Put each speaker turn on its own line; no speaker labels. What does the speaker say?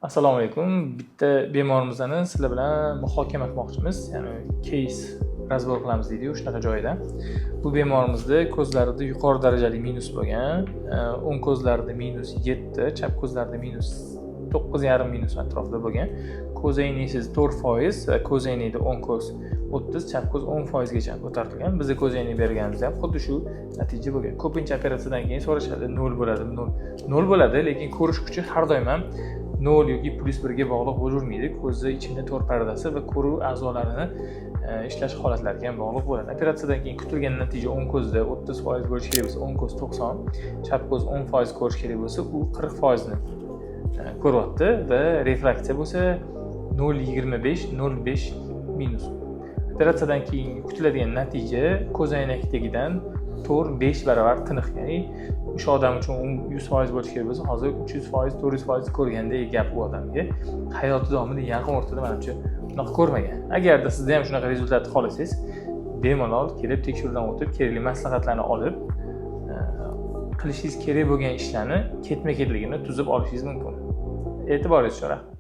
Assalomu alaykum. Bitta bemorimizni sizlar bilan muhokama qilmoqchimiz. Ya'ni кейс разбор qilamiz deydi-yu, shunaqa joyida. Bu bemorimizda ko'zlarida yuqori darajali minus bo'lgan. O'ng ko'zlarida -7, chap ko'zlarida -9,5 minus atrofida bo'lgan. Ko'z aynisiz 4% va ko'z aynida o'ng ko'z 30, chap ko'z 10 foizgacha ko'tarilgan. Biz ko'z ayni berganimizda ham xuddi shu natija bo'lgan. Ko'pincha operatsiyadan keyin so'rashadi, 0 bo'ladimi? 0. 0 bo'ladi, lekin ko'rish kuchi har doim ham 0 yoki +1 ga bog'liq bo'lavermaydi. Ko'zni ichini to'r pardasi va ko'ruv a'zolarini ishlash holatlariga ham bog'liq bo'ladi. Operatsiyadan keyin kutilgan natija o'ng ko'zda 30% bo'lishi kerak bo'lsa, o'ng ko'z 90, chap ko'z 10% ko'rish kerak bo'lsa, u 40 foizni ko'ryapti va refraksiya bo'lsa 0,25, 0,5 minus. Operatsiyadan keyin kutiladigan natija ko'zoynakdagidan 4-5 barobar tiniq, ya'ni o'sha odam uchun 100% bo'lishi kerak bo'lsa, hozir 300%, 400% ko'rgandek gap u odamga. Hayoti davomida yaqin o'rtada, manimcha, unaqa ko'rmagan. Agarda sizda ham shunaqa результат xohlasangiz, bemalol kelib tekshiruvdan o'tib, kerakli maslahatlarni olib, qilishingiz kerak bo'lgan ishlarni ketma ketligini tuzib olishingiz mumkin. E'tiboringiz uchun rahmat.